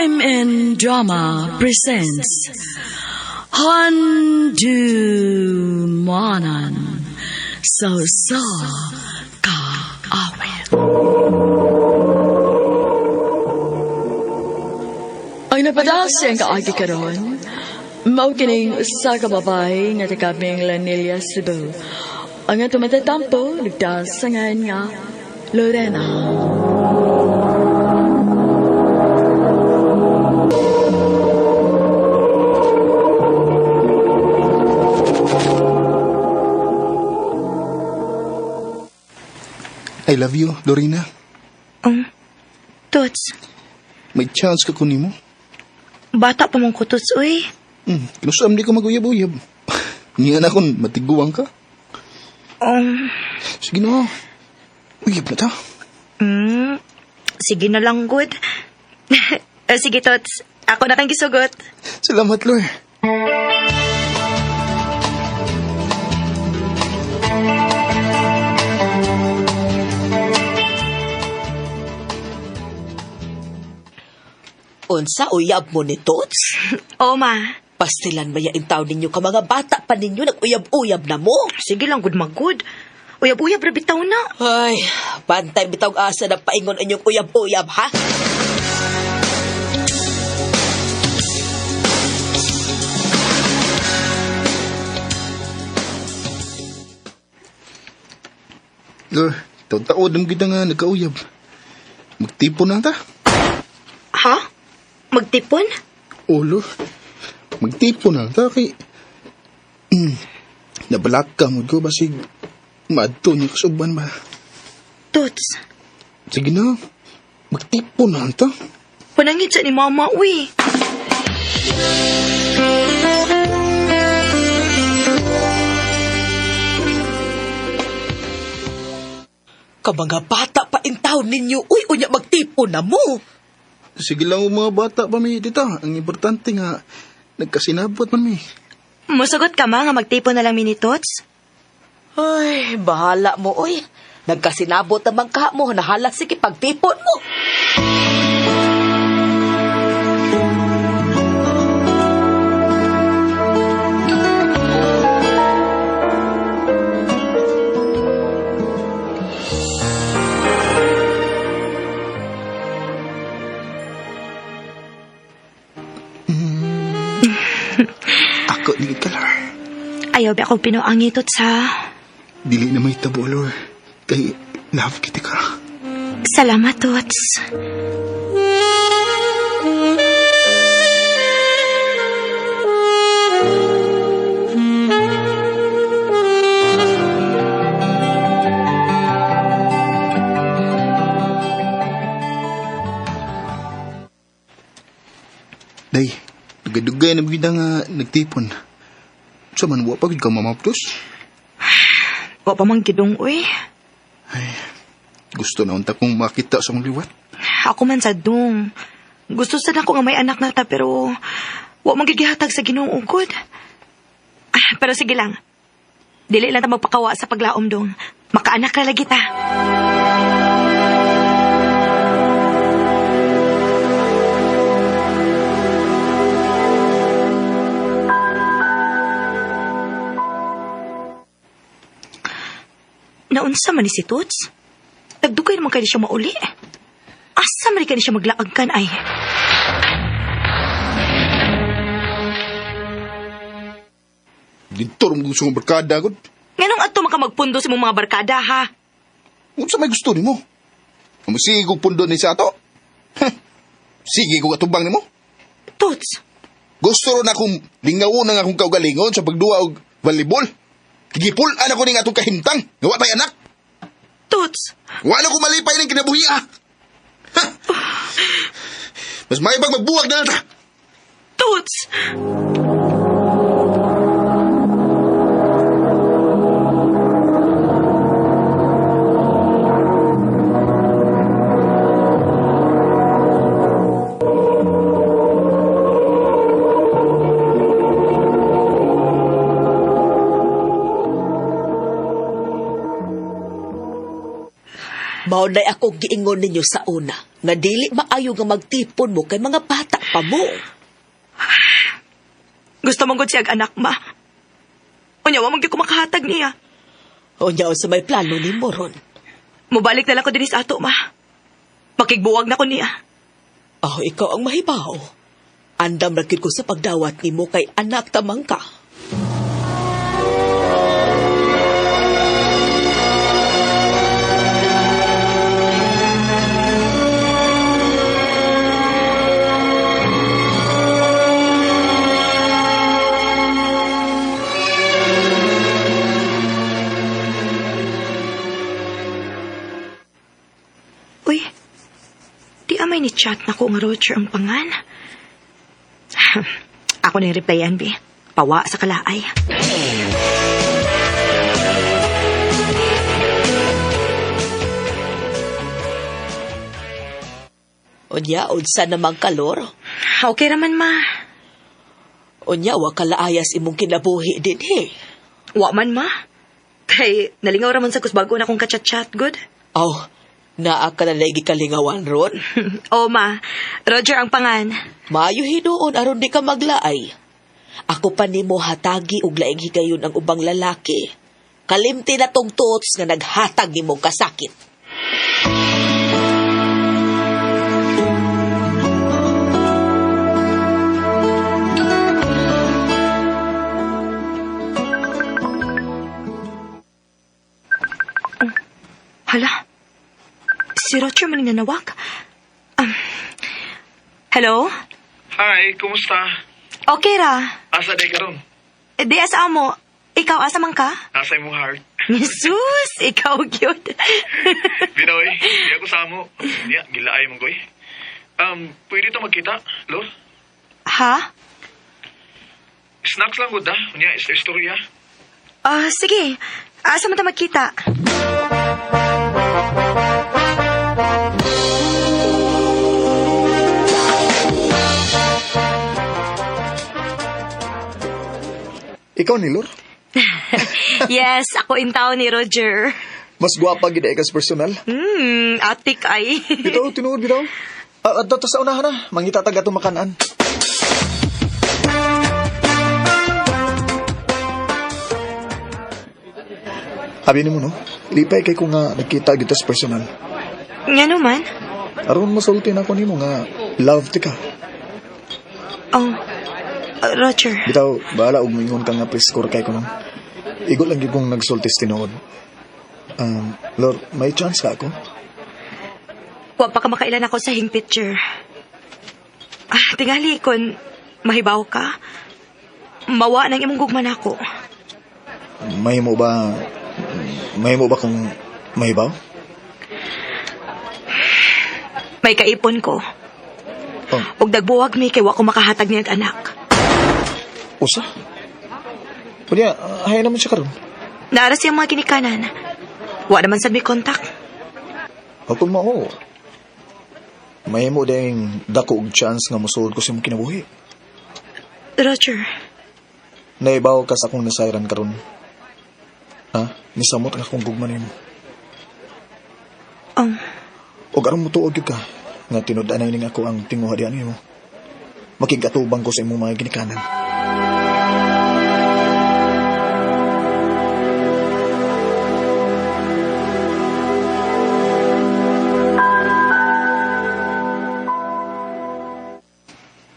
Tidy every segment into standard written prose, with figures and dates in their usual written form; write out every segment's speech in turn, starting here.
MN Drama presents Handumanan sa Usa Ka Awit. Ang napadala siyang kaagi karon, mao kining usa ka babae nga taga Minglanilla, Cebu. Ang atong matatampo nagdasangan nga Lorena. I love you, Lorena. Tots, May chance ka kunin mo. Bata pa mong kutots, uy. Kinusam di ko mag-uyab-uyab. Niya na kung matiguang ka. Sige na. Uyab na ta. Sige na lang, good. Eh, sige, Tots. Ako na kang gisugot. Salamat, Lord. Unsa uyab mo ni Tots? Oo, ma. Pastilan ba yain taon ninyo ka mga bata pa ninyo nag-uyab-uyab na mo? Sige lang, good magud. Uyab-uyab, rabitaw na. Ay, bantay bitaw asa na paingon inyong uyab-uyab, ha? Lord, taon-taon ang kita nga nagkauyab. Magtipon na ta. Ha? Magtipon? Oh, Lord. Magtipon na ta kay... Nabalak ka mo ko basig maadto niya kasuban ba. Tots, Sige na. Magtipon na ta. panangit sa ni Mama, uy. Ka mga bata pa in taon ninyo, uy, unya magtipon na mo. Sige lang ang mga bata pa mi dita. Ang importante nga nagkasinabot man mi. Musagot ka, ma, nga magtipon na lang mi ni Tots? Ay, bahala mo, uy. Nagkasinabot naman ka mo, nahala sige pagtipon mo. Ako ni ka, Lord. Ayaw ba akong pinuangi, Tots, ha? Dili na may tabo, Lord. Kay love kita ka. Salamat, Tots. Day, dugay-dugay na kita nga nagtipon. Sa man, wa pa gid ka mamaptos. Wa pa man gidong, uy. Ay, gusto na unta kong makita sa akong liwat. Ako man sa dong. Gusto sad ako nga may anak na ta pero wa man gid gihatag sa Ginoo gud. Ah, pero sige lang. Dili lang ta magpakawa sa paglaom dong. Makaanak ra lagi ta. Naunsa man ni si Toots? Nagdugay naman kayo siya mauli. Asa man kani siya maglaag kan ay? Dito rin gusto kong barkada, gud. Nganong adto man ka magpundo sa imong mga barkada ha? Unsa may gusto nimo? Sige kong pundo ni sa ato. Heh, sige kong atubang nimo. Toots, Gusto ron akong lingawon ang akong kaugalingon sa pagduwa og volleyball. Gipul-an ako ning atong kahimtang. Nga wa tay anak. Toots, Wala ko malipay ning kinabuhi ah. Ha! Mas may pag magbuwag na ta. Toots! Mao nay akong giingon ninyo sa una. Nga dili maayo nga magtipon mo kay mga bata pa mo. Gusto mong gud siyag anak, ma. Unya, wa man gyud ko makahatag niya. Unya sa may plano nimo ron. Mubalik na lang ko dinhi sa ato, ma. Makigbuwag na ko niya. Oh, ikaw ang mahibaw. Andam ra gyud ko sa pagdawat nimo kay anak tamang ka. Uy, di amay ni chat na ko nga Roger ang pangan. Ako na yung replyan, bi. Pawa sa kalaay. Unya, unsa namang kalor? Okay raman, ma. Unya, wa kalaayas imong kinabuhi dinhi. Wa man, ma. Kay, nalingaw raman sa kusbago na kong kachat-chat, good? Oh, naa ka na lagi kalingawan ron. O, ma. Roger ang pangan. Maayo hinuon aron di ka maglaay. Ako pa nimo hatagi og laing higayon ang ubang lalaki. Kalimti na tong tuots nga naghatag nimo kasakit. Hala, si Roger man yung nanawag. Hello? Hi, kumusta? Okay ra. Asa day karon? Di asa mo. Ikaw asa man ka? Nasa imong heart. Jesus, ikaw gyud. Binoy, di ako sa amo. Niya, gilaay mong koy. Pwede to magkita, Lor? Ha? Snacks lang gud ah. Unya, istorya. Ah, sige. Asa man ta magkita? Ikaw ni Lor? Yes, ako in town ni Roger. Mas gwapa gid ay kas personal. Atik ay. Bitaw, tinuod bitaw. Ah, adto ta sa unahan na. Mangita tag atong makanan. Abi nimo no, lipay kay ko nga nagkita gyud ta sa personal. Nga naman. Aron mosulti na ko nimo nga love ti ka. Oh, Roger. Bitaw, bahala og moingon ka nga preskor kay ko no. Igo lang gyud kong nagsulti sa tinuod. Lord, may chance ka ako? Wa pa ka makailan ako sa hing picture. Ah, tingali kon mahibaw ka. Mawa nang imong gugma nako. Mahimo ba kung mahibaw? May kaipon ko. Oh. Ug nagbuwag mi kay wa ko makahatag niyang anak. Usa? Kunya, hay naman siya karon. Naara siyang mga ginikanan. Wa naman sad may kontak. Ako mao. Mahimo ding dako og chance nga mosuod ko sa imong kinabuhi. Roger, Naibaw ka sa akong nasayran karon. Ha? Nisamot ang akong gugma nimo. oh, Og aron motuo gyud ka nga tinud-anay ning ako ang tinguha diyan nimo. Makig-atubang ko sa imong mga ginikanan.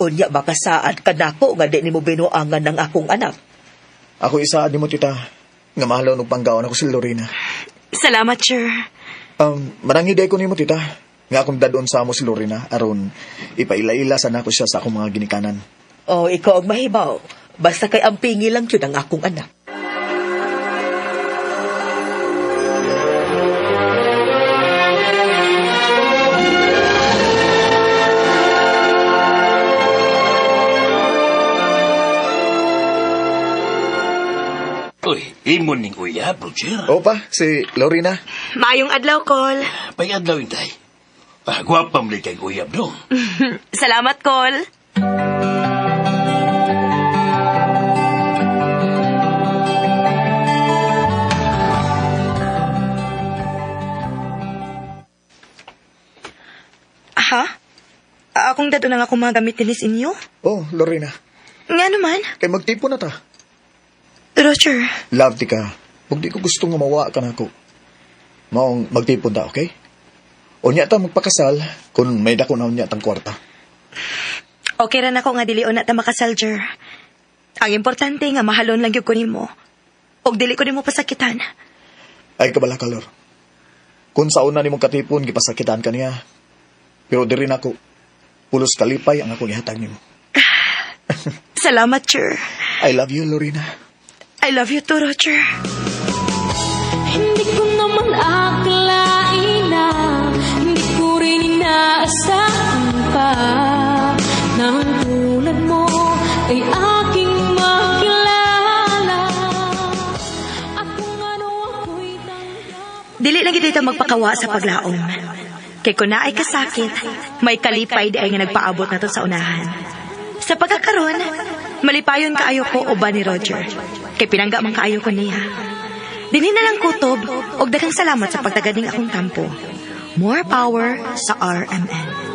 Unya makasaad ka nako nga di nimo binuangan ng akong anak. Ako isaad nimo tita nga mahalaw og panggaon ako si Lorena. Salamat, sir. Mananghiday ko nimo tita nga akong dadon sa amo si Lorena aron ipaila-ila sa nako siya sa akong mga ginikanan. Oh, ikaw ang mahibaw. Basta kay ang pingi lang yun ang akong anak. Uy, imo ning uyab, Roger. Opa, si Lorena. Maayong adlaw, Col. Payadlaw intay. Ah, gwapa man kay uyab, no? Salamat, Col. Akong dadon ang akong mga gamit dinhi sa inyo? Oh, Lorena. Nga naman, Kay magtipon na ta. Roger. Love di ka. Ug di ko gusto nga mawa ka nako. Maong magtipon ta, okay? Unya ta magpakasal kung may dako na unya tang kwarta. Okay ra nako nga dili na ta makasal, Jer. Ang importante nga mahalon lang gyud ko nimo. Og dili ko nimo pasakitan. Ay kabala ka, Lor. Kung sa una nimong katipon gipasakitan ka niya. Pero diri nako pulos kalipay ang akong ihatag nimo. Salamat, Jer. I love you, Lorena. I love you too, Roger. Hindi ko naman akalain na hindi ko rin inaasahan pa na ang tulad mo ay aking makilala. At kung ano ako'y tanggap. Dili lang gyud ta magpakawa sa paglaom. Kay kung naay kasakit, may kalipay di ay nga nagpaabot na to sa unahan. Sa pagkakaron, malipayon kaayo ko uban ni Roger. Kay pinangga man kaayo ko niya. Dinhi na lang kutob, og daghang salamat sa pagtagad ning akong tampo. More power sa RMN.